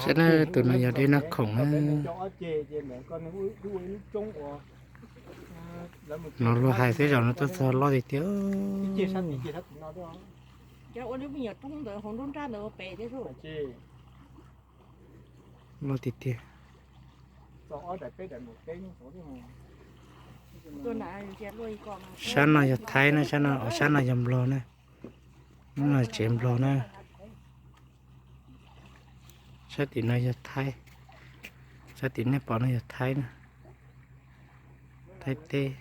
Saib na, tus no yog dej noj khoom na. No luag hais xwb, zaum no tuaj txog loj tiag tiag. Loj tiag tiag. Sab no yog Thaib na, sab no, sab no yog Nplog na. Ub, no tsev Nplog na. Sab tim no yog Thaib. Sab tim nej pom no yog Thaib na. Thaib teb.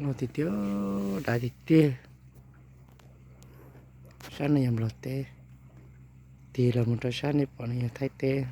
Loj tiag tiag, dav tiag tiag. Sab no yog Nplog teb. Tig los mus rau sab nej pom no yog Thaib teb.